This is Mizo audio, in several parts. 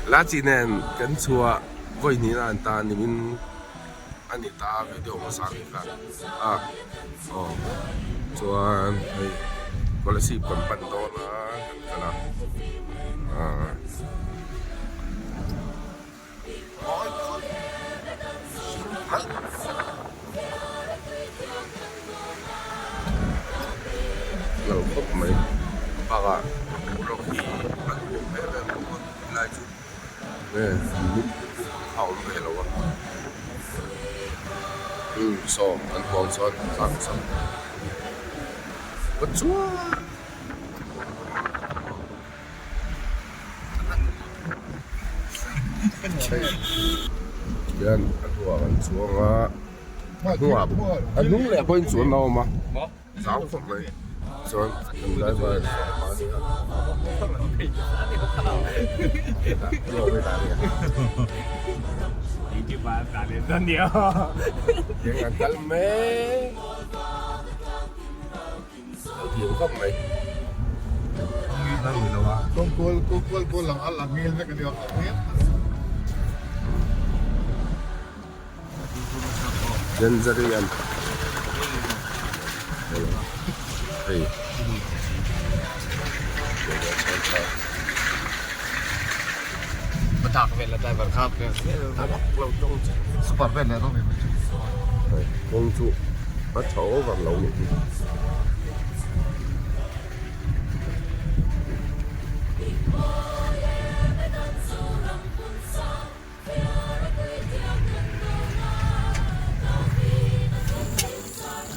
Lachi nen kan chhuah vawi hnihna an ta nimin a ni ta video hmasa ang kha a aw chuan hei scholarship kan pan dawn a kan kal a ah. Lo khawp mai bakah boruak hi a nuam em em bawk a helai chu nge lung pang kha a awm ve lo a umm saw an huang chuan tlang sawn va chuan. Hian a hnuah kan chuang a a hnungah a hnung leh pawhin chuan a awm a zau khawp mai chuan kan driver hian kan kal mek. Thiam khawp mai. Tanzanian hei kawng chu a tha over lo nih hi.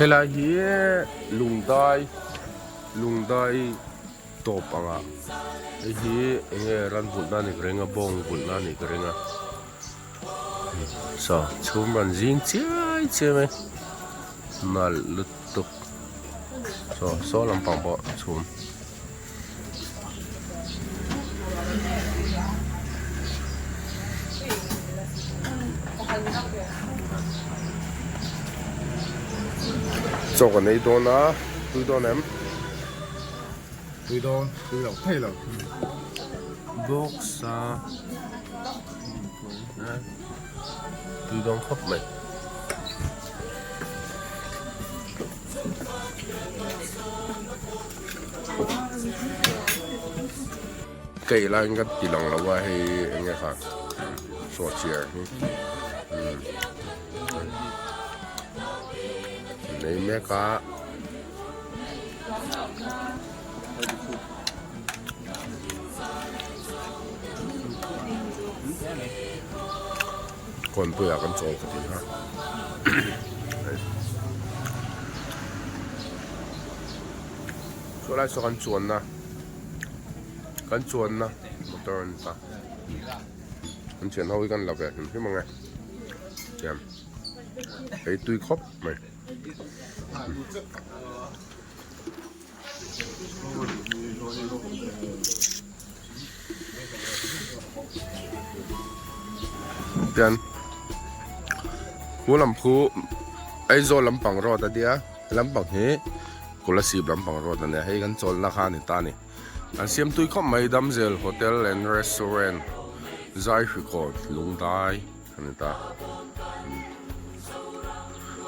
Helai hi lungdai lungdai tawp ang ah hei hi eng nge ran vulhna a nih ka ring a bawng vulhna a nih ka ring a. Saw chhum rawn zing chiai chiai mai nalh lutuk saw saw lampang pawh chhum. Chaw kan ei dawn a tui dawn em? Tui dawn tui lo thei lo. Box a. Tui dawn khawp mai. Kei laiin ka ti lang lo a hei eng nge kha sawhchiar hi nei mek a. Kawnpuiah kan chawl ka ti kha saw lai saw kan chuanna kan chuanna motor a ni ta an thian ho hi kan la ve hrim hrim ang e tiang ei tui khawp mai. Tian khu lam khu Aizawl lampang road a nia lampang hi Kolasib lampang road a nia hei kan chawlhna kha a ni ta a ni an siam tui khawp mai Damzel Hotel and Restaurant Zaihrikawn Lungdai. A ni ta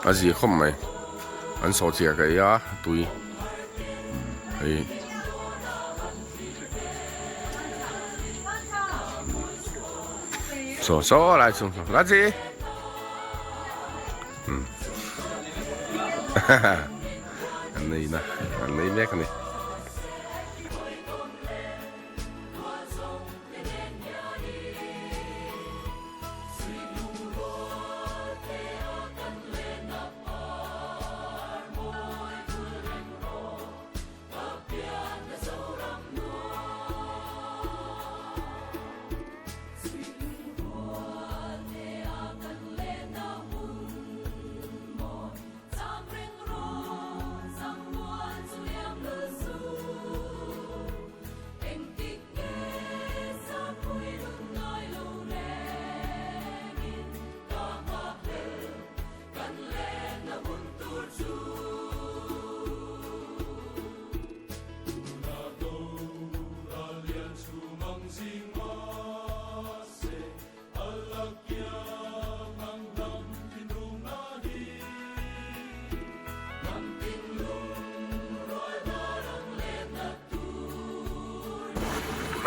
a zia khawp mai an sawh chiah ka ei a tui hei saw saw lai chung la chi an nei na an nei mek a ni.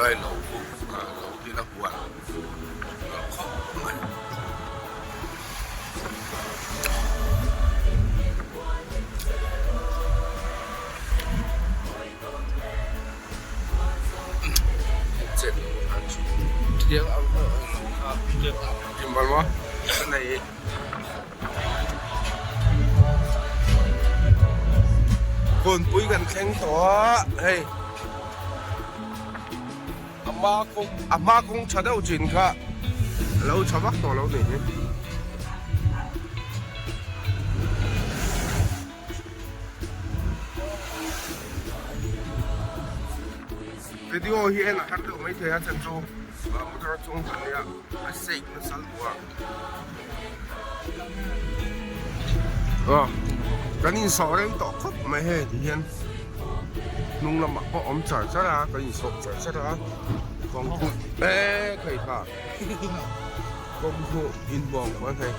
Lai lo khu lo din a huan lo khawp mai. Kawnpui kan thleng tawh a hei a hma kawng a hma kawng tha deuh chin kha a lo tha vak tawh lo ni hi. Video hi en a har deuh maithei a chan chu motor chung kan nia a shake nasa luah a kan insawh reng tawh khawp mai hei ti hian hnung lamah pawh awm char char a kan insawh char char a kawng khu e khei kha kawng khu inhmuang khuan hei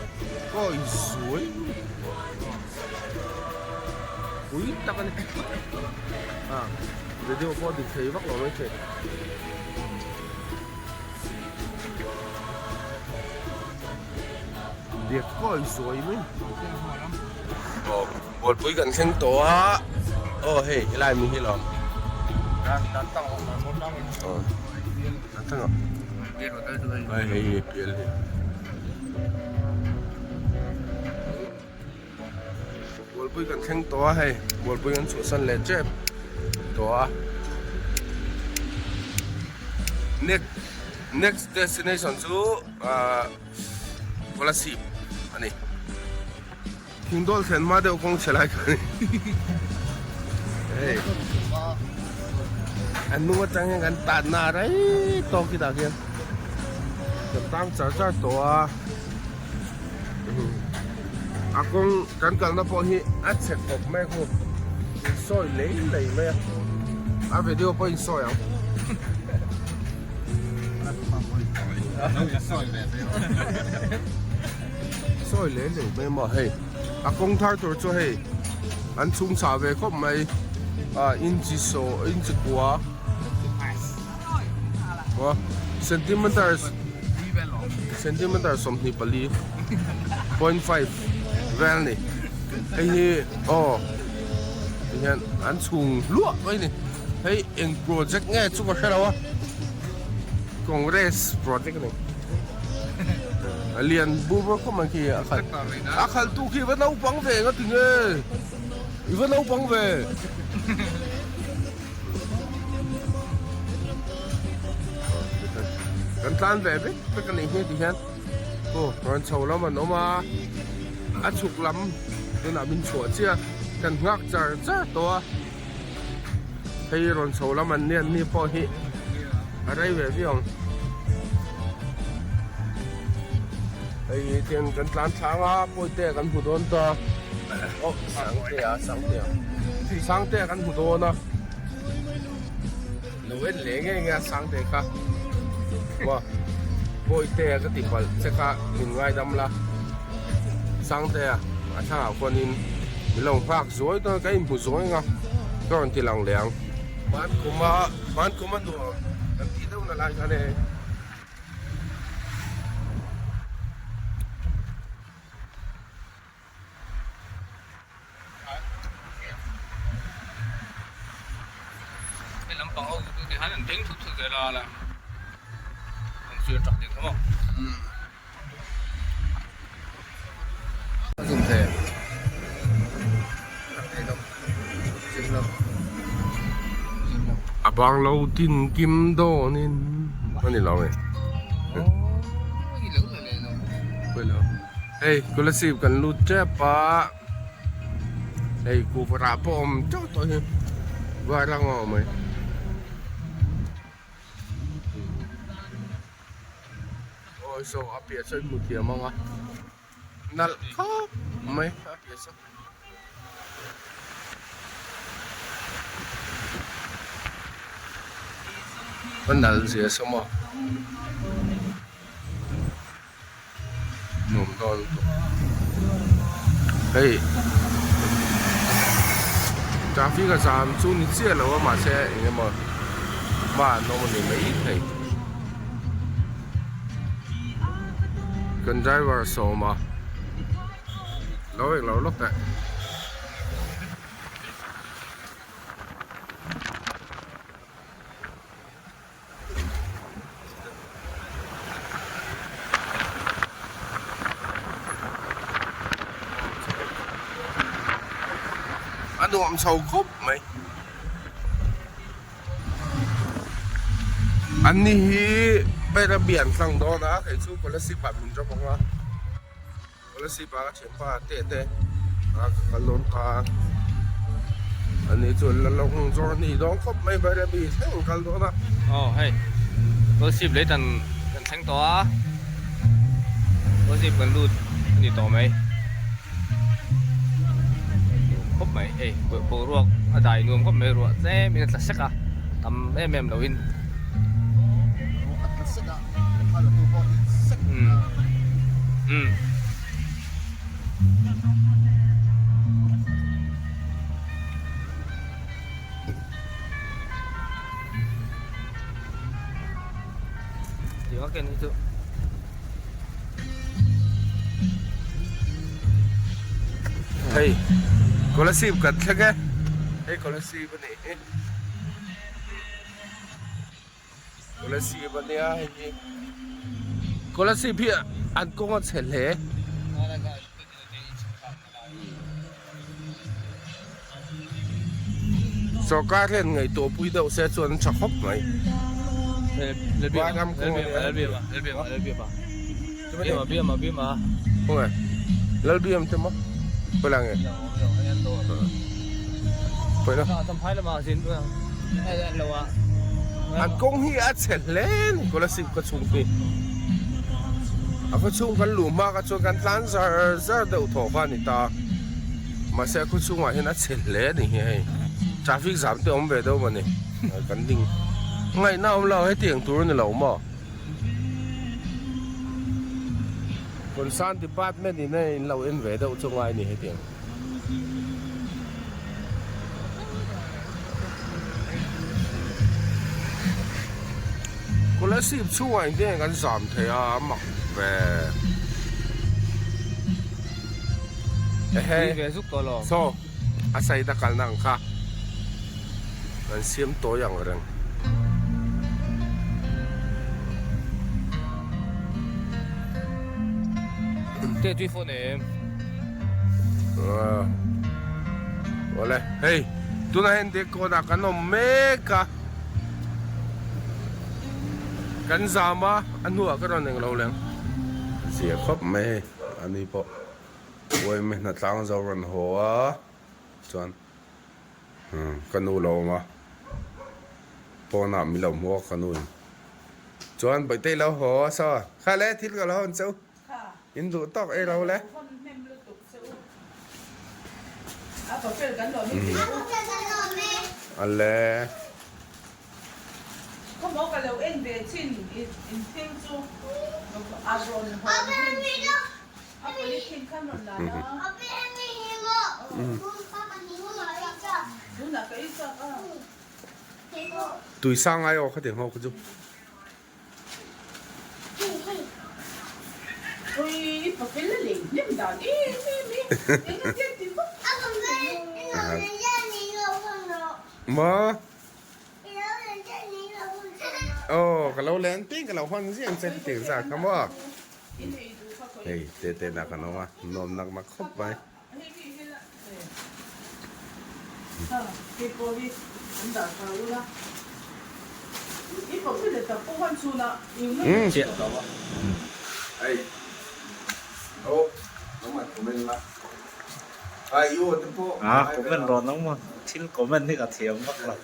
kawi zuai. Pui tak a ni a video pawh a dik thei vak lo mai thei. Biak kawi zuai mai aw bualpui kan thleng tawh a aw hei helai mi hi lawm aw tan tang ah hei hei pial hi. Bualpui kan thleng tawh a hei bualpui kan chhuahsan leh tep tawh a next next destination chu ahh Kolasib a ni Thingdawl thlen hma deuh kawng chhe lai kha a ni hei a hnung atang hian kan tatna rei tawk hi tah khian kan tang char char tawh a. A kawng kan kalna pawh hi a chhe khawp mai a khu insawi lei lei mai a a video pawh insawi ang sawi lei lei mai maw hei a kawng thar tur chu hei an chhung chah ve khawp mai a inchi saw inchi kua Centimeters centimeter 24 0.5 vel ni hei hi aw ti hian an chhung hluah mai ni hei eng project nge chu ka hre lo a congress project a ni a lian bur bur khawp mai khi a khalh a khalh tu khi va naupang ve nga ti nge i va naupang ve. Kan tlan ve vek vek a nih hi ti hian aw rawn chho lam an awm a a chhuk lam tunah min chhuah chiah a kan nghak char char tawh a hei rawn chho lam an nia ni pawh hi a rei ve viau ang hei tiang kan tlan thlang a pawite kan hmu dawn ta aw sangtea sangtea sangtea kan hmu dawn a. Lo en leh nge nge a Sangte kha Wa Bawihte a ka ti palh che kha min ngaidam la Sangte a a thlangah khuanin min lo nghak zuai dawn ka inhmu zuai ang a ka rawn ti lang leh ang. Hmankhuma hmankhuma nuam kan tih deuh na lai khan e. Hei lampang ho chu ti hian an ding thut thut zel a la an sir tak ding kha maw. A bang lo tin kim dawnin a ni lo e. Hei Kolasib kan lut tep a hei kuhva rah pawh a awm teuh tawh hi var ang a awm mai awi saw a piah saw i hmu thiam ang a nalh khawp mai a piah saw. A nalh zia saw maw. Nuam dawn lutuk hei traffic a zam chu ni chiah lo a mahse eng emaw. hma an awm a ni mai thei. Kan driver sawma lo eng lo lawk teh. A nuam chho khawp mai. An ni hi Bairabi an tlang dawn a, kei chu Kolasib ah min drop ang a. Kolasib ah ka thianpa te te a ka kal dawn ta a. An ni chu an la lawng zawr a ni dawn khawp mai Bairabi thleng an kal dawn a. Aw hei Kolasib lei tan kan thleng tawh a, Kolasib kan lut a ni tawh mai. Khawp mai hei boruak a dai nuam khawp mai ruah tlem in a tla sek a tam em em lo in a tla sek a a la tu pawh hi sek um Thì có cái này chứ. Hei Kolasib kan thleng e hei Kolasib a nih hi Kolasib a nia hei hi Kolasib hi an kawng a chhe hle. Sorkar hian ngaihtuah pui deuh se chuan an tha khawp mai. Vairam kawng a nia. Khawnge Lalbiam te maw khawi nge? Khawi la. An kawng hi a chhe hle a ni Kolasib khaw chhung hi. A khaw chhung kan luh hma kha chuan kan tlan zar zar deuh thaw kha a ni ta. Mahse a khaw chhungah hian a chhe hle a ni hi hei. Traffic jam te awm ve deuh maw ni kan ding ngaihna awm lo hetiang tur a ni lo maw. Concern department in a in lo en ve deuh chu ngai a ni hetiang. Kolasib chhungah engtin nge kan zam thei a a mak ve ehe saw a side a kalna ang kha kan siam tawi ang reng. Awle hei tunah hian Dekawn ah kan awm mek a kan zam a a hnuah ka rawn englo leng zia khawp mai hei ani pawh uaime hnatlang zo rawn haw a chuan ka nu lo awm a pawnah min lo hmu a ka nu in chuan Bawihtei lo haw a saw kha le thil ka lo hawn cheu. In duh tawk ei lo le. Ale. Tui sang ai aw khatiang ho kha chu. Maw? Aw ka lo len peng ka lo hawn ziang che hetiang zat kha maw? Hei te te nak an awm a nuam nak nak khawp mai. A comment rawn ang maw thil comment hi ka thiam vak lo.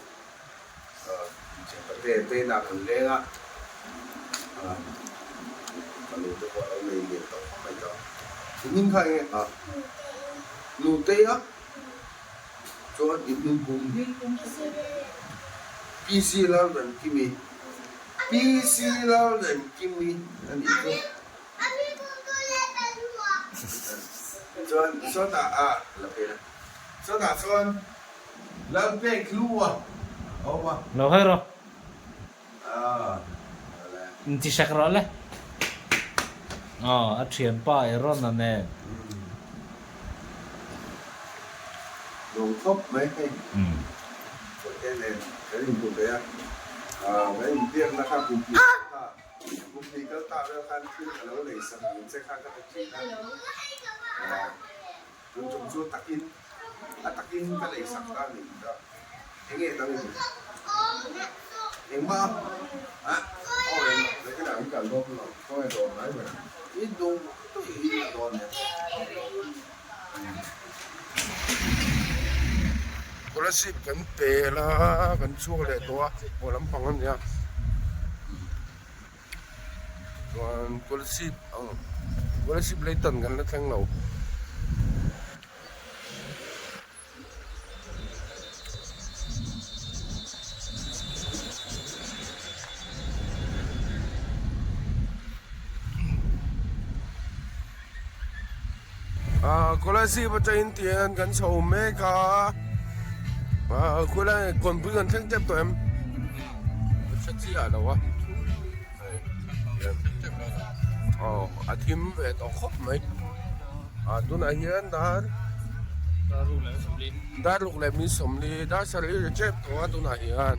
Lalpek lu a awm a. Lo hawi rawh. Inti hrek rawh le. Aw, a thianpa Aaron-a nen. Nuam khawp mai hei. Chawhte nen kan inhmu ve a, kan inbiakna kha kum hnih kal ta, kum hnih kal ta vel khan thil ka lo lei sak ang che kha ka ti thin a. Tun chung chu takin, a takin ka lei sak ta a nih ta. Enge dang in? Engmah a? Aw eng nakinah an kal dawn lo, khawnge dawr ngai ber? I duh duh i la dawn e. Scholarship kan pel a, kan chhuak leh tawh a, aw lampang a nia. Chuan scholarship ang scholarship lei tan kan la thleng lo. Kolasib atangin tian kan chho mek a ah khulai kawnpui kan thleng tep tawh em ka hre chiah lo a aw a thim ve tawh khawp mai ah tunah hian dar dar ruk leh mi sawmli dar sarih ri tep tawh a tunah hian.